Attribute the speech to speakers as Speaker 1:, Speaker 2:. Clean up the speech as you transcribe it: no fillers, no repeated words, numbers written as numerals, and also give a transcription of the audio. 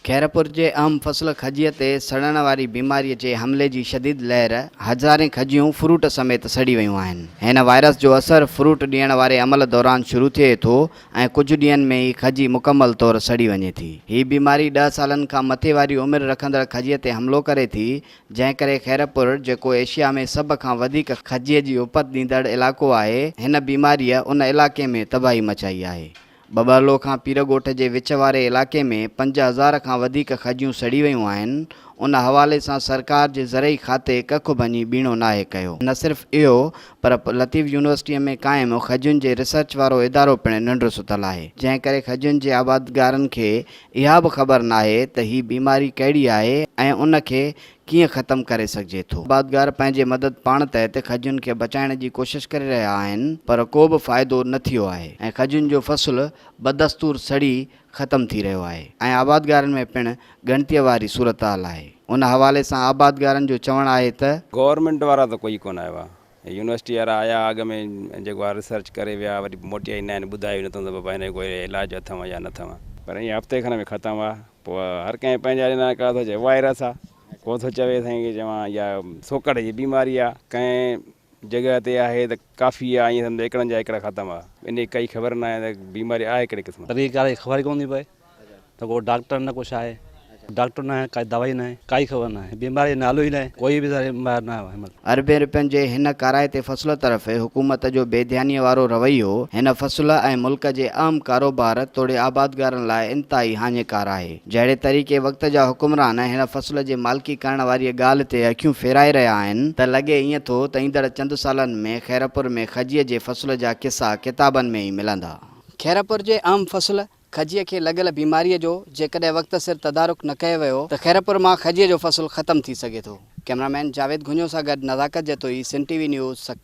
Speaker 1: خيرپور جي اهم فصل کجيء تي سڙڻ واري بيماريء جي حملي جي شديد لهر، هزارين کجيون فروٽ سميت سڙي ويون آهن. هن وائرس جو اثر فروٽ ڏيڻ واري عمل دوران شروع ٿئي ٿو ۽ ڪجهه ڏينهن ۾ ئي کجي مڪمل طور سڙي وڃي ٿي. هي بيماري ڏهه سالن کان مٿي واري عمر رکندڙ کجيء تي حملو ڪري ٿي، جنهن ڪري خيرپور، جيڪو ايشيا ۾ سڀ کان وڌيڪ کجيء جي اپت ڏيندڙ علائقو آهي، هن بيماريء ان علائقي ۾ تباهي مچائي آهي. ٻٻرلو کان پيرڳوٺ جي وچ واري علائقي ۾ 5000 کان وڌيڪ کجيون سڙي ويون آهن، ان حوالي سان سرڪار جي زرعي کاتي ڪک ڀڃي ٻيڻو ناهي ڪيو. نه صرف اهو پر لطيف يونيورسٽيء ۾ قائم کجين جي ريسرچ وارو ادارو پڻ ننڊ ستل آهي، جنهن ڪري کجين جي آبادگارن کي اها به خبر ناهي ته هي بيماري ڪهڙي آهي ۽ ان کي ڪيئن ختم ڪري سگهجي ٿو. آبادگار پنهنجي مدد پاڻ تحت کجين کي بچائڻ جي ڪوشش ڪري رهيا آهن پر ڪو به فائدو نه ٿيو آهي ۽ کجين جو فصل بدستور سڙي ختم ٿي رهيو آهي ۽ آبادگارن ۾ پڻ ڳڻتيء واري صورتحال آهي. ان حوالي سان آبادگارن جو چوڻ آهي ته.
Speaker 2: گورنمينٽ وارا ته ڪوئي ڪونه آيو آهي. يونيورسٽي وارا آيا اڳ ۾ جيڪو آهي ريسرچ ڪري ويا وري موٽي آئي نه آهن ٻڌايو ئي نه اٿئون ته بابا هن جو ڪوئي علاج اٿئون يا نه اٿئون. پر ائين هفتي کن ۾ ختم آ پوء هر ڪنهن پنهنجا ڏنا ڪا ٿو چئي وائرس آ ڪو ٿو چوي سائين کي چوان يا سوڪڙ جي بيماري آ ڪنهن جڳهه تي آهي ته ڪافي آ ائين سمجهه ايڪڙن جا ايڪڙ ختم آ ان جي ڪائي خبر ناهي ته بيماري آهي ڪهڙي قسم.
Speaker 3: طريقي ڪار جي خبر ئي ڪونه ٿي پئي ته ڪو ڊاڪٽر نه ڪو ڇا آهي ڊاڪٽر نه آهي ڪائي دوائي نه آهي ڪائي خبر نه آهي بيماري جو نالو ئي نه آهي ڪوئي به ساري ماهر نه آيو آهي هن مهل.
Speaker 1: اربين رپين جي هن ڪارائتي فصل طرف حڪومت جو بي ڌيانيء وارو رويو هن فصل ۽ ملڪ جي اهم ڪاروبار توڙي آبادگارن لاء انتهائي هاڃيڪار آهي. جهڙي طريقي وقت جا حڪمران هن فصل جي مالڪي ڪرڻ واريء ڳالهه تي اکيون ڦيرائي رهيا آهن ته لڳي ائين ٿو ته ايندڙ چند سالن ۾ خيرپور ۾ کجيء جي فصل جا قصا ڪتابن ۾ ئي ملندا. خيرپور جي اهم فصل کجيء کي لڳل بيماريء جو جيڪڏهن وقت سر تدارڪ نه ڪيو ويو ته خيرپور مان کجيء جو فصل ختم ٿي سگهي ٿو. ڪئميرا مين جاويد گهنجو سان گڏ Nazakat Jatoi, Sindh T V news, Sukkur.